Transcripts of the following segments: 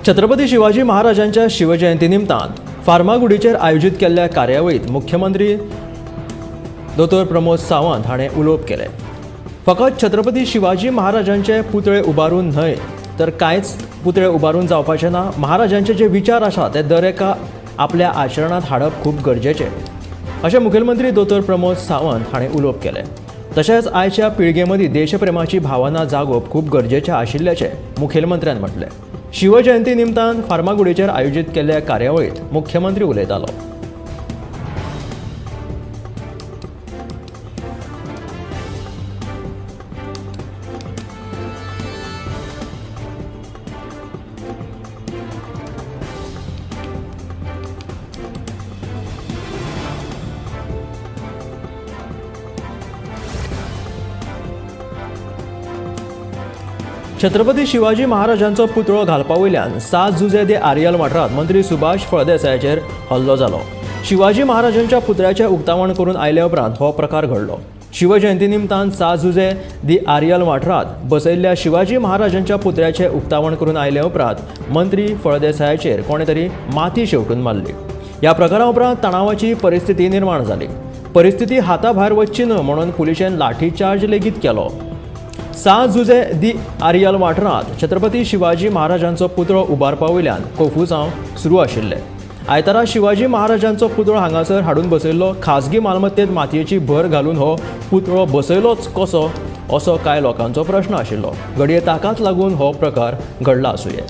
छत्रपती शिवाजी महाराजांच्या शिवजयंती निमतान फार्मागुडीचेर आयोजीत केल्ल्या कार्यावळीत मुख्यमंत्री दोतोर प्रमोद सावंत हाणें उलोवप केलें. फकत छत्रपती शिवाजी महाराजांचे पुतळे उबारून न्हय तर कांयच पुतळे उबारून जावपाचे ना. महाराजांचे जे विचार आसा ते दर एका आपल्या आचरणांत हाडप खूब गरजेचें अशें मुखेलमंत्री दोतोर प्रमोद सावंत हाणें उलोवप केलें. तशेंच आयच्या पिळगे मदीं देशप्रेमाची भावना जागोवप खूब गरजेचें आशिल्ल्याचें मुखेलमंत्र्यान म्हटलें. शिवजयंती निमतान फार्मागुडीचेर आयोजीत केल्ल्या कार्यावळीत मुख्यमंत्री उलयतालो. छत्रपती शिवाजी महाराजांचो पुतळो घालपा वयल्यान 7 जुजे दे आरियल वाठारांत मंत्री सुभाष फळदेसायाचेर हल्लो जालो. शिवाजी महाराजांच्या पुतळ्याचें उक्तावण करून आयले उपरांत हो प्रकार घडलो. शिवजयंती निमतान 7 जुजे दी आरियल वाठारांत बसयल्ल्या शिवाजी महाराजांच्या पुतळ्याचें उक्तावण करून आयले उपरांत मंत्री फळदेसायाचेर कोणे तरी माती शेवटून मारली. ह्या प्रकारा उपरांत तणावाची परिस्थिती निर्माण जाली. परिस्थिती हाता भायर वचची न्हय म्हणून पुलिशेन लाठीचार्ज लेगीत केलो. 7 जुजे दी आरियल वाठारांत छत्रपती शिवाजी महाराजांचो पुतळो उबारपा वयल्यान कोफुसांव सुरू आशिल्ले. आयतारा शिवाजी महाराजांचो पुतळो हांगासर हाडून बसयल्लो. खाजगी मालमत्तेत मातयेची भर घालून हो पुतळो बसयलोच कसो असो कांय लोकांचो प्रश्न आशिल्लो. घडये ताकाच लागून हो प्रकार घडला आसुये.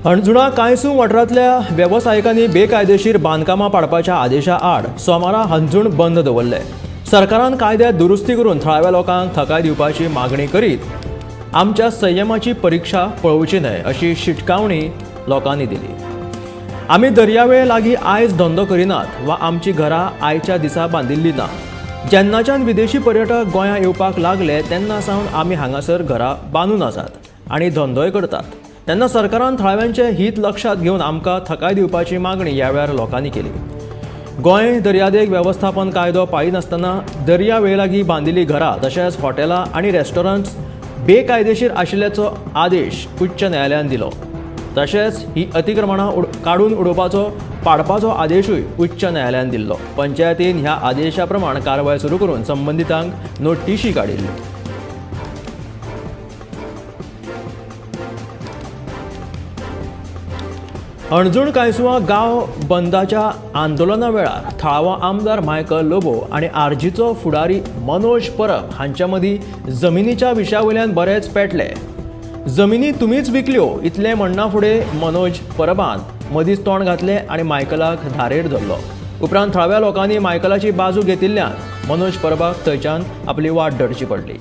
हणजुणा कांयसूं वाठारांतल्या वेवसायिकांनी बेकायदेशीर बांदकामां पाडपाच्या आदेशा आड सोमारा हणजूण बंद दवरले. सरकारान कायद्यात दुरुस्ती करून थळाव्या लोकांक थकाय दिवपाची मागणी करीत आमच्या संयमाची परिक्षा पळोवची न्हय अशी शिटकावणी लोकांनी दिली. आमी दर्यावेळे लागीं आयज धंदो करिनात वा आमची घरां आयच्या दिसा बांदिल्ली ना. जेन्नाच्यान विदेशी पर्यटक गोंया येवपाक लागले तेन्ना सावन आमी हांगासर घरां बांदून आसात आनी धंदोय करतात. तेन्ना सरकारान थळाव्यांचें हित लक्षांत घेवन आमकां थकाय दिवपाची मागणी ह्या वेळार लोकांनी केली. गोंय दर्यादेग वेवस्थापन कायदो पाळिनासतना दर्यावेळे लागीं बांदिल्लीं घरां तशेंच हॉटेलां आनी रेस्टॉरंट्स बेकायदेशीर आशिल्ल्याचो आदेश उच्च न्यायालयान दिलो. तशेंच ही अतिक्रमणां काडून उडोवपाचो पाडपाचो आदेशूय उच्च न्यायालयान दिल्लो. पंचायतीन ह्या आदेशा प्रमाण कारवाय सुरू करून संबंदितांक नोटीशी काडिल्ल्यो. हणजूण कांयसुआ गांव बंदाच्या आंदोलना वेळार थळावो आमदार मायकल लोबो आनी आरजीचो फुडारी मनोज परब हांच्या मदीं जमिनीच्या विशया वयल्यान बरेच पेटले. जमिनी तुमीच विकल्यो इतलें म्हणना फुडें मनोज परबान मदींच तोंड घातलें आनी मायकलाक धारेर धरलो. उपरांत थळाव्या लोकांनी मायकलाची बाजू घेतिल्ल्यान मनोज परबाक थंयच्यान आपली वाट धरची पडली.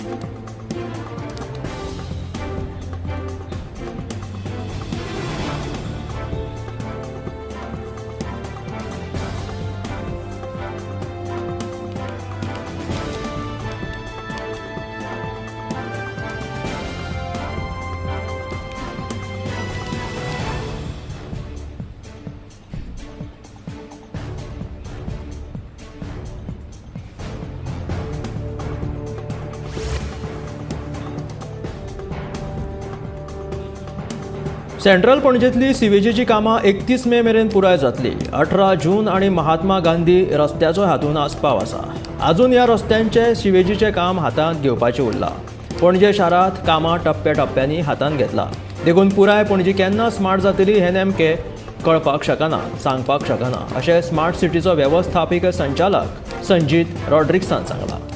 सेंट्रल पणजेतली सिवेजीची कामां 31 मे मेरेन पुराय जातली. 18 जून आनी महात्मा गांधी रस्त्याचो हातूंत आस्पाव आसा. आजून ह्या रस्त्यांचे सिवेजीचें काम हातांत घेवपाचें उरलां. पणजे शारांत कामां टप्प्या टप्प्यांनी हातांत घेतला देखून पुराय पणजी केन्ना स्मार्ट जातली हें नेमकें कळपाक शकना, सांगपाक शकना अशें स्मार्ट सिटीचो वेवस्थापीक संचालक संजीत रॉड्रिक्सान सांगलां.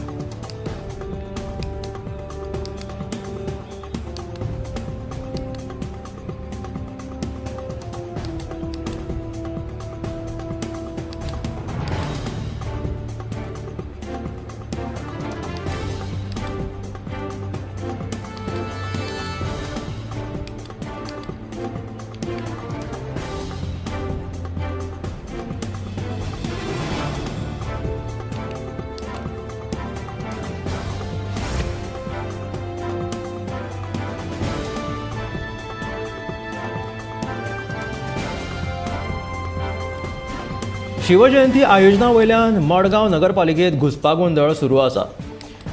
शिवजयंती आयोजना वयल्यान मडगांव नगरपालिकेत घुस्पागोंदळ सुरू आसा.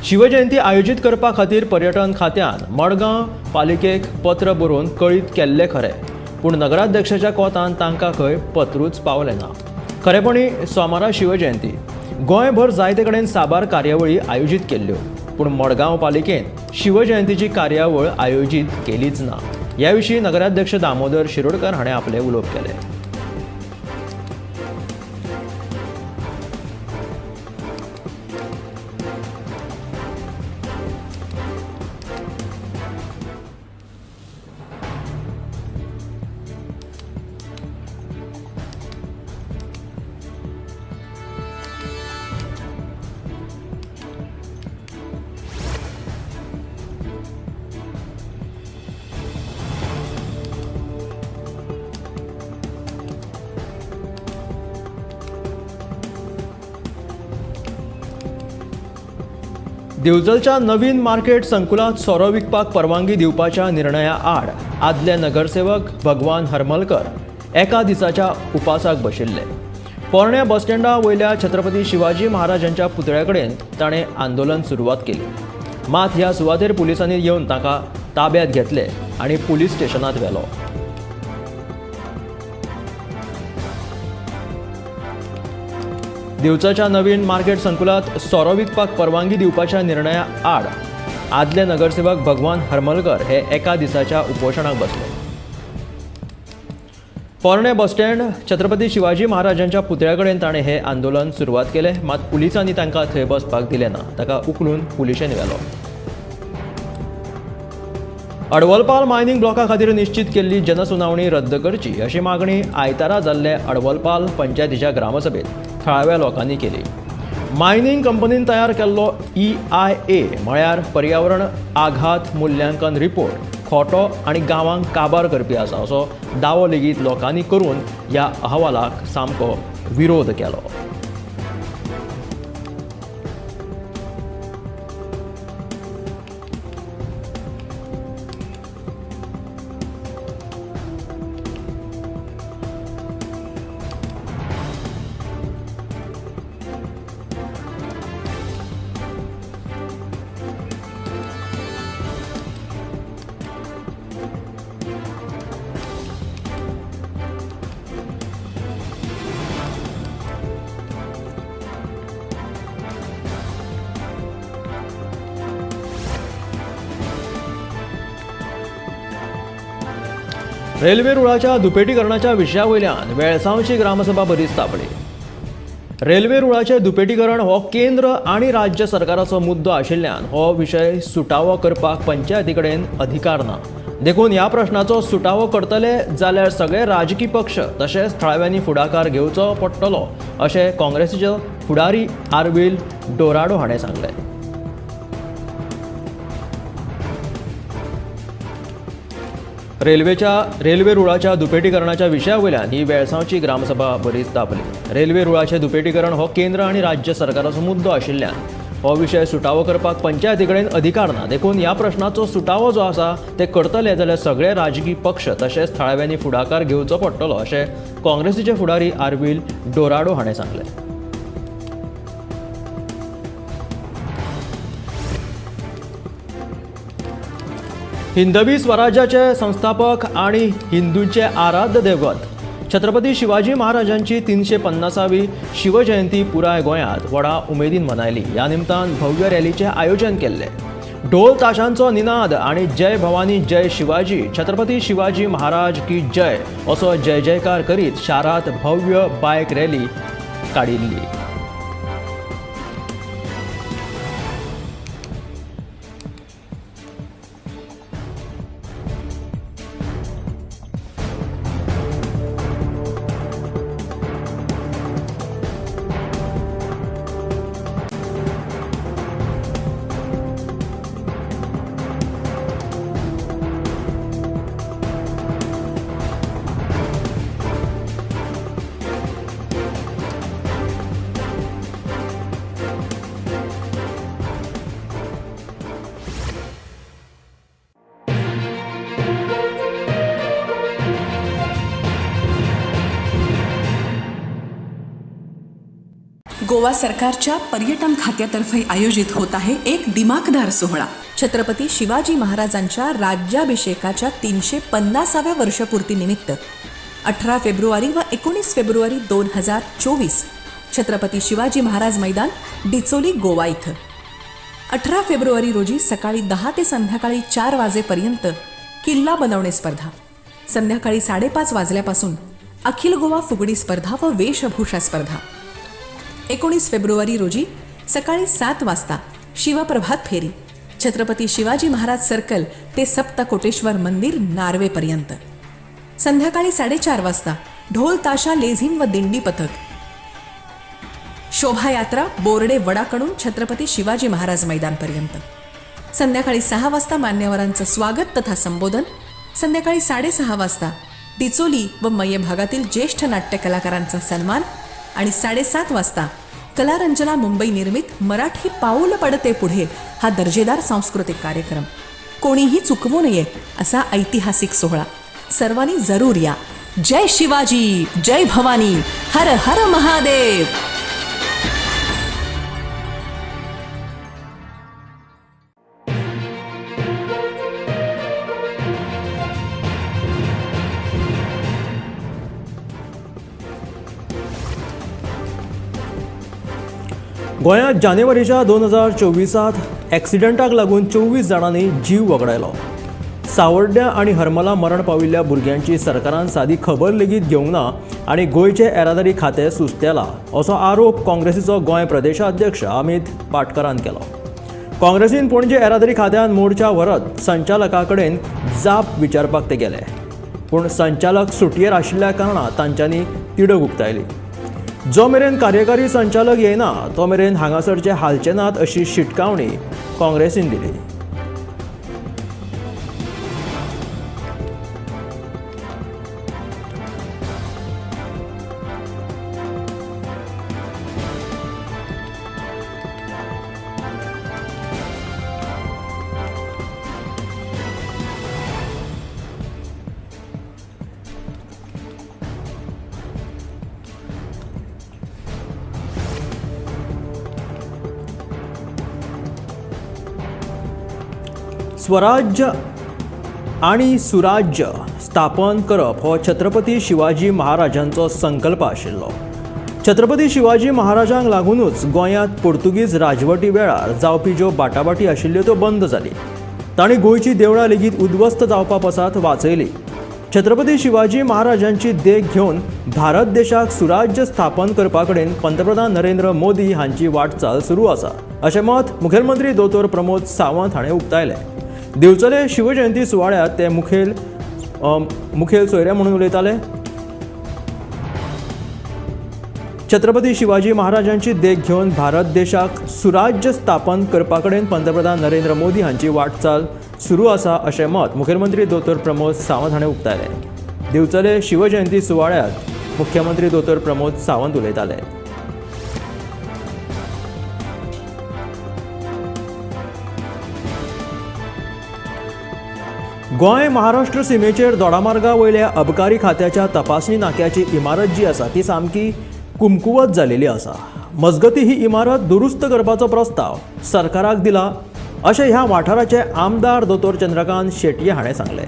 शिवजयंती आयोजीत करपा खातीर पर्यटन खात्यान मडगांव पालिकेक पत्र बरोवन कळीत केल्लें खरें, पूण नगराध्यक्षाच्या कोतान तांकां खंय पत्रूच पावलें ना. खरेपणी सोमारा शिवजयंती गोंयभर जायते कडेन साबार कार्यावळी आयोजीत केल्ल्यो, पूण मडगांव पालिकेन शिवजयंतीची कार्यावळ आयोजीत केलीच ना. ह्या विशीं नगराध्यक्ष दामोदर शिरोडकर हाणें आपलें उलोवप केलें. दिवचलच्या नवीन मार्केट संकुलात सोरो विकपाक परवानगी दिवपाच्या निर्णया आड आदले नगरसेवक भगवान हरमलकर एका दिसाच्या उपासाक बशिल्ले. पोरण्या बसस्टँडा वयल्या छत्रपती शिवाजी महाराजांच्या पुतळ्या कडेन ताणें आंदोलन सुरवात केली. मात ह्या सुवातेर पुलिसांनी येवन ताका ताब्यात घेतले आनी पुलीस स्टेशनांत व्हेलो. दिवचलच्या नवीन मार्केट संकुलात सोरो विकपाक परवानगी दिवपाच्या निर्णया आड आदले नगरसेवक भगवान हरमलकर हे एका दिसाच्या उपोशणाक बसले. पोरणे बसस्टँड छत्रपती शिवाजी महाराजांच्या पुतळ्या कडेन ताणें हें आंदोलन सुरवात केलें. मात पुलिसांनी तांकां थंय बसपाक दिलें ना. ताका उखलून पुलिशेन व्हेलो. अडवलपाल मायनिंग ब्लॉका खातीर निश्चित केल्ली जनसुनावणी रद्द करची अशी मागणी आयतारा जाल्ले अडवलपाल पंचायतीच्या ग्रामसभेत थळाव्या लोकांनी केली. मायनिंग कंपनीन तयार केल्लो EIA म्हळ्यार पर्यावरण आघात मूल्यांकन रिपोर्ट खोटो आनी गांवांक काबार करपी आसा असो दावो लेगीत लोकांनी करून ह्या अहवालाक सामको विरोध केलो. रेल्वे रुळाच्या दुपेटीकरणाच्या विशया वयल्यान वेळसांवची ग्रामसभा बरीच तापली. रेल्वे रुळाचें दुपेटीकरण हो केंद्र आनी राज्य सरकाराचो मुद्दो आशिल्ल्यान हो विशय सुटावो करपाक पंचायती कडेन अधिकार ना. देखून ह्या प्रश्नाचो सुटावो करतले जाल्यार सगळे राजकी पक्ष तशेंच थळाव्यांनी फुडाकार घेवचो पडटलो अशें काँग्रेसीचे फुडारी आरविल डोराडो हाणें सांगलें. रेल्वे रुळाच्या दुपेटीकरणाच्या विशया वयल्यान ही वेळसांवची ग्रामसभा बरीच तापली. रेल्वे रुळाचें दुपेटीकरण हो केंद्र आनी राज्य सरकाराचो मुद्दो आशिल्ल्यान हो विशय सुटावो करपाक पंचायती कडेन अधिकार ना. देखून ह्या प्रश्नाचो सुटावो जो आसा ते करतले जाल्यार सगळे राजकी पक्ष तशेंच थळाव्यांनी फुडाकार घेवचो पडटलो अशें काँग्रेसीचे फुडारी आरविल डोराडो हाणें सांगलें. हिंदवी स्वराज्याचे संस्थापक आनी हिंदूंचे आराध्य दैवत छत्रपती शिवाजी महाराजांची 350वी शिवजयंती पुराय गोंयांत व्हडा उमेदीन मनयली. ह्या निमतान भव्य रॅलीचें आयोजन केल्लें. ढोल ताशांचो निनाद आनी जय भवानी जय शिवाजी छत्रपती शिवाजी महाराज की जय असो जय जयकार करीत शारांत भव्य बायक रॅली काडिल्ली. गोवा सरकारच्या पर्यटन खात्यातर्फे आयोजित होत आहे एक दिमाखदार सोहळा. छत्रपती शिवाजी महाराजांच्या राज्याभिषेकाच्या 350व्या वर्षपूर्तीनिमित्त 18 फेब्रुवारी व 19 फेब्रुवारी 2024 छत्रपती शिवाजी महाराज मैदान, डिचोली, गोवा इथं 18 फेब्रुवारी रोजी सकाळी 10 ते संध्याकाळी 4 वाजेपर्यंत किल्ला बनवणे स्पर्धा. संध्याकाळी 5:30 वाजल्यापासून अखिल गोवा फुगडी स्पर्धा व वेशभूषा स्पर्धा. 19 फेब्रुवारी रोजी सकाळी 7 वाजता शिवप्रभात फेरी, छत्रपती शिवाजी महाराज सर्कल ते सप्तकोटेश्वर मंदिर नार्वेपर्यंत. संध्याकाळी 4:30 वाजता ढोल ताशा लेझिम व दिंडी पथक शोभायात्रा बोर्डे वडाकडून छत्रपती शिवाजी महाराज मैदानपर्यंत. संध्याकाळी 6 वाजता मान्यवरांचं स्वागत तथा संबोधन. संध्याकाळी 6:30 वाजता डिचोली व मय्ये भागातील ज्येष्ठ नाट्य कलाकारांचा सन्मान आणि 7:30 वाजता कलारंजना मुंबई निर्मित मराठी पाऊल पडते पुढे हा दर्जेदार सांस्कृतिक कार्यक्रम. कोणीही चुकवू नये असा ऐतिहासिक सोहळा. सर्वांनी जरूर या. जय शिवाजी, जय भवानी, हर हर महादेव. गोंयांत जानेवारीच्या 2024 एक्सिडंटाक लागून 24 जाणांनी जीव वगडायलो. सावर्ड्या आनी हरमला मरण पाविल्ल्या भुरग्यांची सरकारान सादी खबर लेगीत घेवंक ना आनी गोंयचे येरादारी खातें सुस्तेला असो आरोप काँग्रेसीचो गोंय प्रदेशाध्यक्ष अमित पाटकरान केलो. काँग्रेसीन पणजे येरादारी खात्यान मोर्चा व्हरत संचालका कडेन जाप विचारपाक ते गेले, पूण संचालक सुटयेर आशिल्ल्या कारणान तांच्यांनी तिडक उक्तायली. जो मेरेन कार्यकारी संचालक येना तो मेरेन हांगासरचे हालचे नात अशी शिटकावणी काँग्रेसीन दिली. स्वराज्य आनी सुराज्य स्थापन करप हो छत्रपती शिवाजी महाराजांचो संकल्प आशिल्लो. छत्रपती शिवाजी महाराजांक लागूनच गोंयांत पोर्तुगीज राजवटी वेळार जावपी ज्यो बाटाबाटी आशिल्ल्यो त्यो बंद जाली. तांणी गोंयची देवळां लेगीत उद्ध्वस्त जावपा पसात वाचयली. छत्रपती शिवाजी महाराजांची देख घेवन भारत देशाक सुराज्य स्थापन करपा कडेन पंतप्रधान नरेंद्र मोदी हांची वाटचाल सुरू आसा अशें मत मुखेलमंत्री दोतोर प्रमोद सावंत हाणें उक्तायलें. दिवचले शिवजयंती सुवाळ्यात ते मुखेल मुखेल सोयरे म्हणून उलयताले. छत्रपती शिवाजी महाराजांची देख घेवन भारत देशाक सुराज्य स्थापन करपा कडेन पंतप्रधान नरेंद्र मोदी हांची वाटचाल सुरू आसा अशें मत मुखेलमंत्री दोतोर प्रमोद सावंत हाणें उक्तायलें. दिवचले शिवजयंती सुवाळ्यात मुख्यमंत्री दोतोर प्रमोद सावंत उलयताले. गोंय महाराष्ट्र सीमेचेर दोडामार्गा वयल्या अबकारी खात्याच्या तपासणी नाक्याची इमारत जी आसा ती सामकी कुमकुवत जालेली आसा. मजगती ही इमारत दुरुस्त करपाचो प्रस्ताव सरकाराक दिला अशें ह्या वाठाराचे आमदार दोतोर चंद्रकांत शेटये हाणें सांगलें.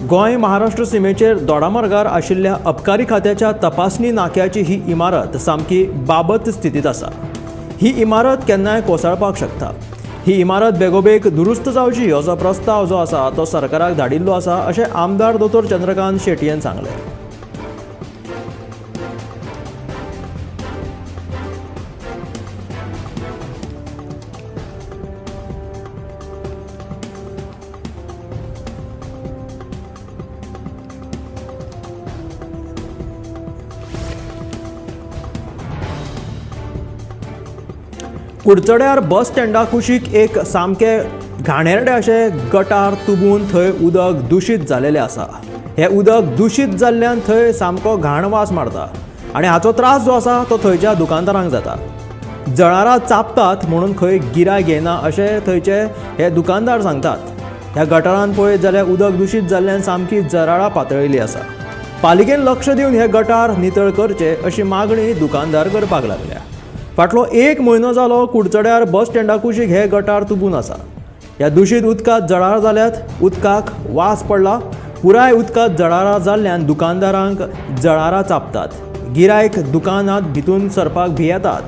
गोंय महाराष्ट्र सीमेचेर दोडामार्गार आशिल्ल्या अबकारी खात्याच्या तपासणी नाक्याची ही इमारत सामकी बाबत स्थितींत आसा. ही इमारत केन्नाय कोसळपाक शकता. ही इमारत बेगोबेग दुरुस्त जावची असो प्रस्ताव जो आसा तो सरकाराक धाडिल्लो आसा अशें आमदार दोतोर चंद्रकांत शेटयेन सांगलें. कुडचड्यार बस स्टँडा कुशीक एक सामकें घाणेरडें अशें गटार तुबून थंय उदक दुशीत जालेलें आसा. हें उदक दुशीत जाल्ल्यान थंय सामको घाण वास मारता आनी हाचो त्रास जो आसा तो थंयच्या दुकानदारांक जाता. जळारां चापतात म्हणून खंय गिरायक येना अशें थंयचे हे दुकानदार सांगतात. ह्या गटारान पळयत जाल्यार उदक दुशीत जाल्ल्यान सामकी जराळां पातळिल्ली आसा. पालिकेन लक्ष दिवन हे गटार नितळ करचे अशी मागणी दुकानदार करपाक लागल्या. फाटलो एक म्हयनो जालो कुडचड्यार बस स्टँडा कुशीक हे गटार तुबून आसा. ह्या दुशीत उदकांत जळारां जाल्यात. उदकाक वास पडला. पुराय उदकांत जळारां जाल्ल्यान दुकानदारांक जळारां चाबतात. गिरायक दुकानांत भितून सरपाक भियेतात.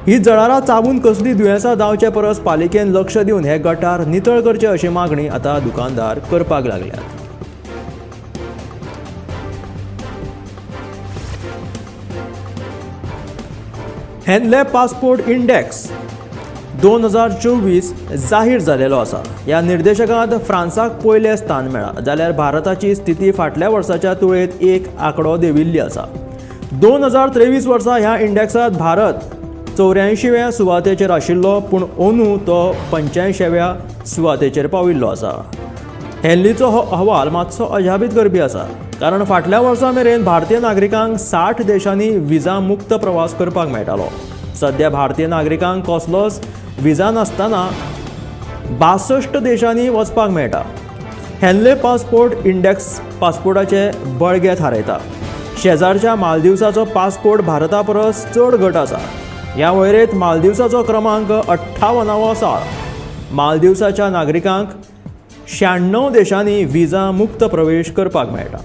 ही जळारां चाबून कसली दुयेंसां जावचे परस पालिकेन लक्ष दिवन हे गटार नितळ करचे अशी मागणी आतां दुकानदार करपाक लागल्यात. हेनले पासपोर्ट इंडेक्स 2024 जाहीर जालेलो आसा. ह्या निर्देशकांत फ्रांसाक पयलें स्थान मेळ्ळां, जाल्यार भारताची स्थिती फाटल्या वर्साच्या तुळेंत एक आंकडो देंविल्ली आसा. 2023 वर्सा ह्या इंडेक्सांत भारत 84व्या सुवातेचेर आशिल्लो, पूण अंदू तो 85व्या सुवातेचेर पाविल्लो आसा. हेनलीचो हो अहवाल मातसो अजापीत करपी आसा, कारण फाटल्या वर्सा मेरेन भारतीय नागरिकांक 60 देशांनी विजा मुक्त प्रवास करपाक मेळटालो. सध्या भारतीय नागरिकांक कसलोच विजा नासतना 62 देशांनी वचपाक मेळटा. हेनले पासपोर्ट इंडेक्स पासपोर्टाचे बळगें थारायता. शेजारच्या मालदिवसाचो पासपोर्ट भारता परस चड घट आसा. ह्या वळेरेंत मालदिवसाचो क्रमांक 58वो आसा. मालदिवसाच्या नागरिकांक 96 देशांनी विजा मुक्त प्रवेश करपाक मेळटा.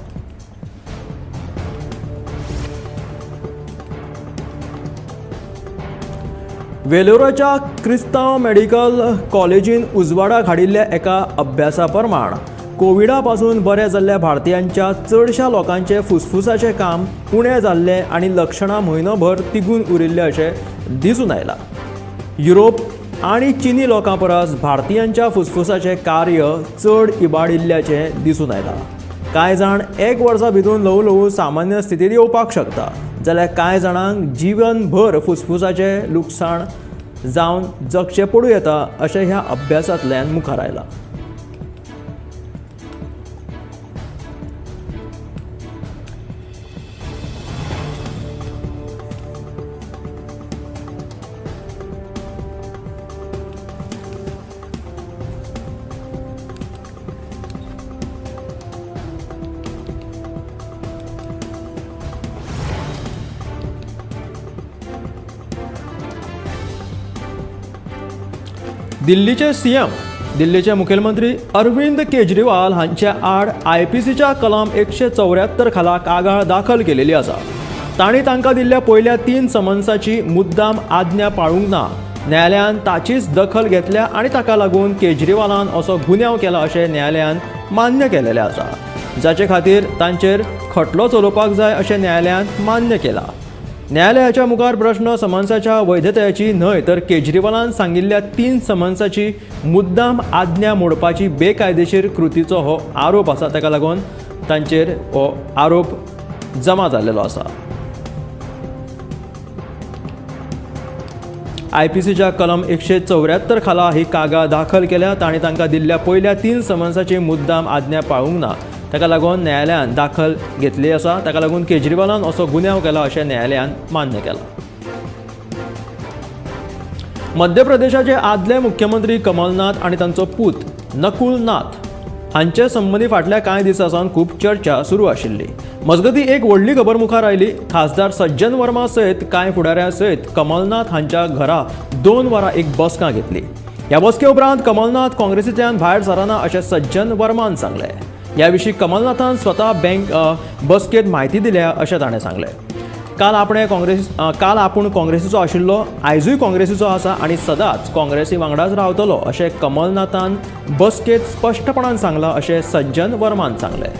वेलोराच्या क्रिस्तांव मेडिकल कॉलेजीन उजवाडाक हाडिल्ल्या एका अभ्यासा प्रमाण कोविडा पासून बरे जाल्ल्या भारतीयांच्या चडशा लोकांचे फुसफुसाचें काम उणें जाल्लें आनी लक्षणां म्हयनोभर तिगून उरिल्लें अशें दिसून आयलां. युरोप आनी चिनी लोकां परस भारतीयांच्या फुसफुसाचें कार्य चड इबाडिल्ल्याचें दिसून आयलां. कांय जाण एक वर्सा भितर ल्हवू ल्हवू सामान्य स्थितींत येवपाक शकता, जाल्यार कांय जाणांक जीवनभर फुसफुसाचें लुकसाण जावन जगचें पडूं येता अशें ह्या अभ्यासांतल्यान मुखार आयलां. दिल्लीचे सीएम दिल्लीचे मुखेलमंत्री अरविंद केजरीवाल हांच्या आड आयपीसीच्या कलम 174 खाला कागाळ दाखल केलेली आसा. तांणी तांकां दिल्ल्या पयल्या 3 समन्साची मुद्दाम आज्ञा पाळूंक ना. न्यायालयान ताचीच दखल घेतल्या आनी ताका लागून केजरीवालान असो गुन्यांव केला अशें न्यायालयान मान्य केलेलें आसा, जाचे खातीर तांचेर खटलो चलोवपाक जाय अशें न्यायालयान मान्य केलां. न्यायालयाच्या मुखार प्रश्न समन्साच्या वैधतायेची न्हय तर केजरीवालान सांगिल्ल्या 3 समन्साची मुद्दाम आज्ञा मोडपाची बेकायदेशीर कृतीचो हो आरोप आसा. ताका लागून तांचेर हो आरोप जमा जाल्लो आसा. आयपीसीच्या कलम 174 खाला ही कागाळ दाखल केल्या. तांणी तांकां दिल्ल्या पयल्या 3 समन्साची मुद्दाम आज्ञा पाळूंक ना, ताका लागून न्यायालयान दाखल घेतली आसा. ताका लागून केजरीवालान असो गुन्यांव केला अशें न्यायालयान मान्य केलां. मध्य प्रदेशाचे आदले मुख्यमंत्री कमलनाथ आनी तांचो पूत नकुल नाथ हांचे संबंदी फाटल्या कांय दिसां सावन खूब चर्चा सुरू आशिल्ली. मजगतीं एक व्हडली खबर मुखार आयली. खासदार सज्जन वर्मा सयत कांय फुडाऱ्यां सयत कमलनाथ हांच्या घरा 2 वरां एक बसका घेतली. ह्या बसके उपरांत कमलनाथ काँग्रेसींतल्यान भायर सरना अशें सज्जन वर्मान सांगलें. ह्या विशीं कमलनाथान स्वता बसकेंत म्हायती दिल्या अशें ताणें सांगलें. काल आपूण काँग्रेसीचो आशिल्लो, आयजूय काँग्रेसीचो आसा आनी सदांच काँग्रेसी वांगडाच रावतलो अशें कमलनाथान बसकेंत स्पश्टपणान सांगलां अशें सज्जन वर्मान सांगलें.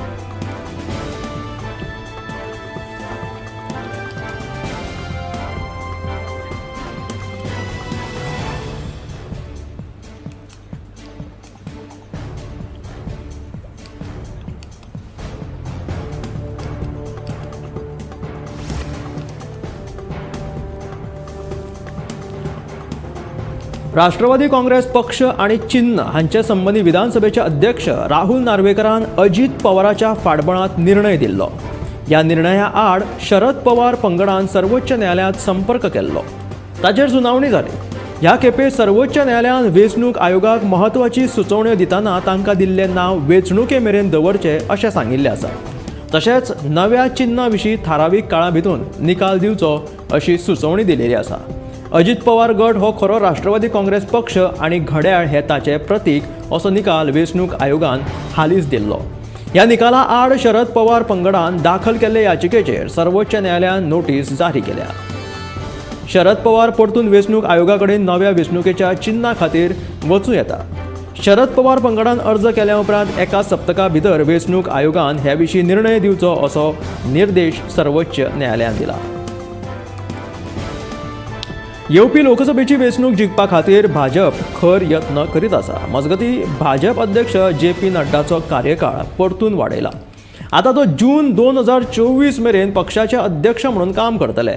राष्ट्रवादी काँग्रेस पक्ष आनी चिन्ह हांचे संबंदी विधानसभेचे अध्यक्ष राहुल नार्वेकरान अजीत पवाराच्या फाटबळांत निर्णय दिल्लो. ह्या निर्णया आड शरद पवार पंगडान सर्वोच्च न्यायालयांत संपर्क केल्लो. ताचेर सुनावणी जाली. ह्या खेपे सर्वोच्च न्यायालयान वेंचणूक आयोगाक म्हत्वाची सुचोवण्यो दितना तांकां दिल्लें नांव वेंचणुके मेरेन दवरचें अशें सांगिल्लें आसा. तशेंच नव्या चिन्हा विशीं थारावीक काळा भितून निकाल दिवचो अशी सुचोवणी दिलेली आसा. अजित पवार गट हो खरो राष्ट्रवादी काँग्रेस पक्ष आनी घड्याळ हे ताचे प्रतीक असो निकाल वेंचणूक आयोगान हालींच दिल्लो. ह्या निकाला आड शरद पवार पंगडान दाखल केल्ले याचिकेचेर सर्वोच्च न्यायालयान नोटीस जारी केल्या. शरद पवार परतून वेंचणूक आयोगा कडेन नव्या वेंचणुकेच्या चिन्हा खातीर वचूं येता. शरद पवार पंगडान अर्ज केल्या उपरांत एका सप्तका भितर वेंचणूक आयोगान हे विशीं निर्णय दिवचो असो निर्देश सर्वोच्च न्यायालयान दिला. येवपी लोकसभेची वेंचणूक जिखपा खातीर भाजप खर यत्न करीत आसा. मजगतीं भाजप अध्यक्ष जे पी नड्डाचो कार्यकाळ परतून वाडयला. आतां तो जून 2024 मेरेन पक्षाचे अध्यक्ष म्हणून काम करतले.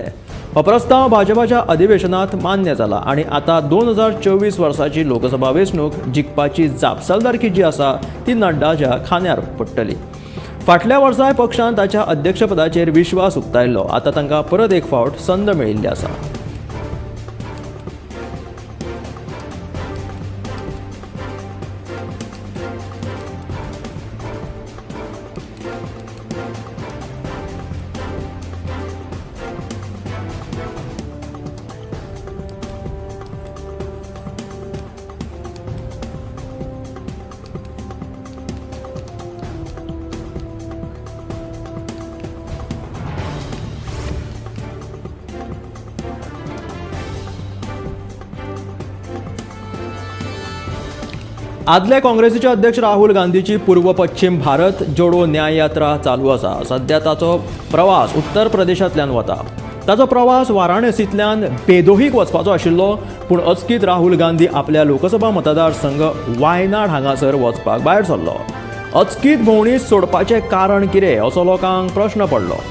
हो प्रस्ताव भाजपाच्या अधिवेशनात मान्य जाला आनी आतां 2024 वर्साची लोकसभा वेंचणूक जिखपाची जापसालदारकी जी आसा ती नड्डाच्या खांद्यार पडटली. फाटल्या वर्साय पक्षान ताच्या अध्यक्षपदाचेर विश्वास उक्तायल्लो. आतां तांकां परत एक फावट संद मेळिल्ली आसा. आदले काँग्रेसीचे अध्यक्ष राहुल गांधीची पूर्व पश्चिम भारत जोडो न्याय यात्रा चालू आसा. सध्या ताचो प्रवास उत्तर प्रदेशांतल्यान वता. ताचो प्रवास वाराणसींतल्यान बेदोहीक वचपाचो आशिल्लो, पूण अचकीत राहुल गांधी आपल्या लोकसभा मतदारसंघ वायनाड हांगासर वचपाक भायर सरलो. अचकीत भोंवडी सोडपाचें कारण कितें असो लोकांक प्रश्न पडलो.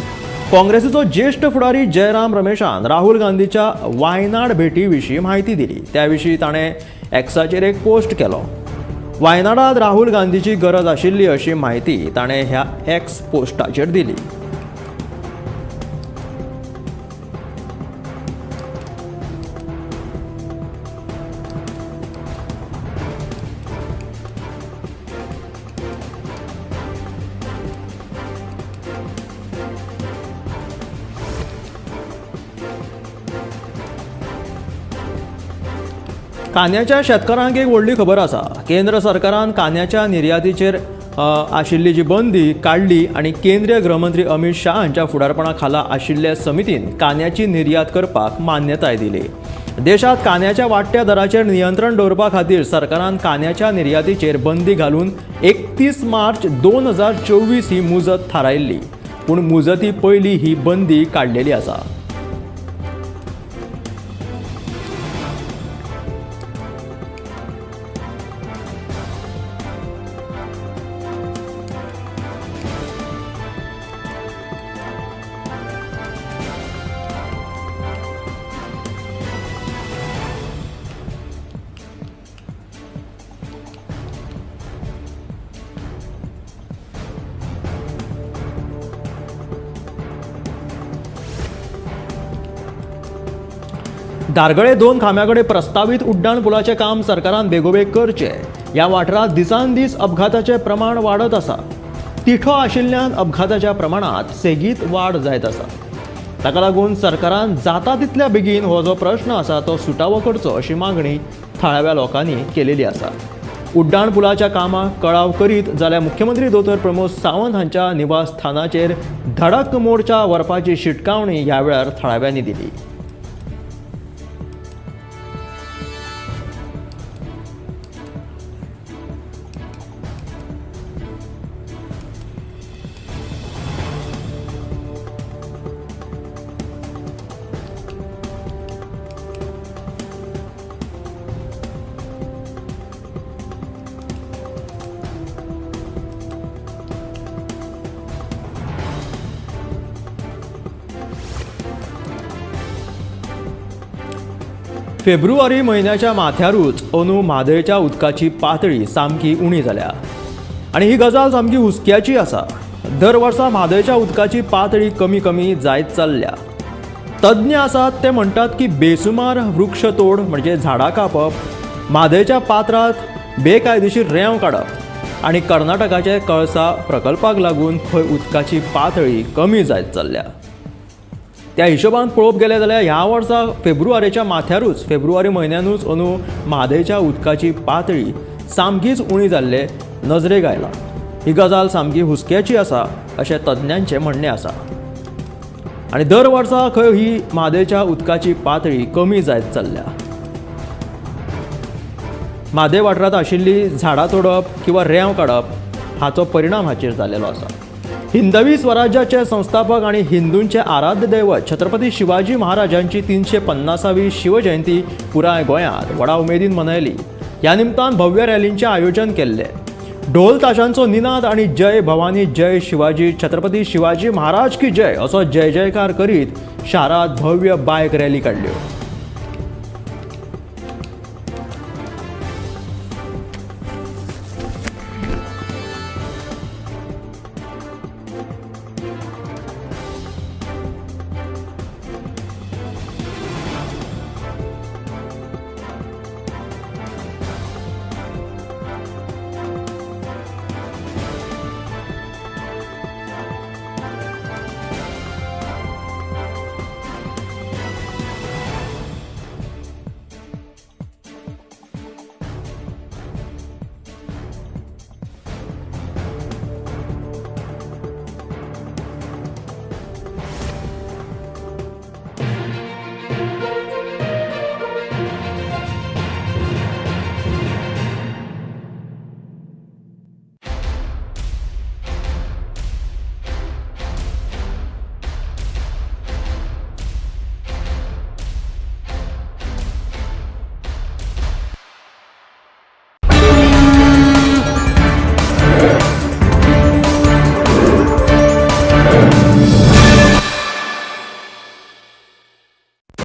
काँग्रेसीचो ज्येश्ठ फुडारी जयराम रमेशान राहुल गांधीच्या वायनाड भेटी विशीं म्हायती दिली. त्या विशीं ताणें एक्साचेर एक पोस्ट केलो. वायनाडात राहुल गांधीची गरज आशिल्ली अशी म्हायती ताणें ह्या एक्स पोस्टाचेर दिली. कांद्याच्या शेतकारांक एक व्हडली खबर आसा. केंद्र सरकारान कांद्याच्या निर्यातीचेर आशिल्ली जी बंदी काडली आनी केंद्रीय गृहमंत्री अमित शाह हांच्या फुडारपणा खाला आशिल्ल्या समितीन कांद्याची निर्यात करपाक मान्यताय दिली. देशांत कांद्याच्या वाडट्या दराचेर नियंत्रण दवरपा खातीर सरकारान कांद्याच्या निर्यातीचेर बंदी घालून 31 मार्च 2024 ही मुजत थारायल्ली, पूण मुजती पयलीं ही बंदी काडलेली आसा. धारगळे 2 खांब्याकडे प्रस्तावित उड्डाण पुलाचें काम सरकारान बेगोबेग करचें. ह्या वाठारांत दिसान दीस अपघाताचें प्रमाण वाडत आसा. तिठो आशिल्ल्यान अपघाताच्या प्रमाणांत सेगीत वाड जायत आसा. ताका लागून सरकारान जाता तितल्या बेगीन हो जो प्रश्न आसा तो सुटावो करचो अशी मागणी थळाव्या लोकांनी केलेली आसा. उड्डाण पुलाच्या कामाक कळाव करीत जाल्यार मुख्यमंत्री दोतोर प्रमोद सावंत हांच्या निवासस्थानाचेर धडक मोर्चा व्हरपाची शिटकावणी ह्या वेळार थळाव्यांनी दिली. फेब्रुवारी म्हयन्याच्या माथ्यारूच अंदू म्हादयच्या उदकाची पातळी सामकी उणी जाल्या आनी ही गजाल सामकी हुस्क्याची आसा. दर वर्सा म्हादयच्या उदकाची पातळी कमी कमी जायत चल्ल्या. तज्ञ आसात ते म्हणटात की बेसुमार वृक्षतोड म्हणजे झाडां कापप, म्हादयच्या पात्रांत बेकायदेशीर रेंव काडप, आनी कर्नाटकाचे कळसा प्रकल्पाक लागून खंय उदकाची पातळी कमी जायत चल्ल्या. त्या हिशोबान पळोवंक गेलें जाल्यार ह्या वर्सा फेब्रुवारीच्या माथ्यारूच, फेब्रुवारी म्हयन्यानूच अंदू म्हादयच्या उदकाची पातळी सामकीच उणी जाल्ले नजरेक आयला. ही गजाल सामकी हुस्क्याची आसा अशें तज्ञांचें म्हणणें आसा. आनी दर वर्सा खंय ही म्हादयच्या उदकाची पातळी कमी जायत चल्ल्या. म्हादय वाठारांत आशिल्ली झाडां तोडप किंवा रेंव काडप हाचो परिणाम हाचेर जाल्लो आसा. हिंदवी स्वराज्याचे संस्थापक आनी हिंदूंचे आराध्य दैवत छत्रपती शिवाजी महाराजांची 350वी शिवजयंती पुराय गोंयांत व्हडा उमेदीन मनयली. ह्या निमतान भव्य रॅलींचें आयोजन केल्लें. ढोल ताशांचो निनाद आनी जय भवानी जय शिवाजी, छत्रपती शिवाजी महाराज की जय असो जय जयकार करीत शारांत भव्य बायक रॅली काडल्यो.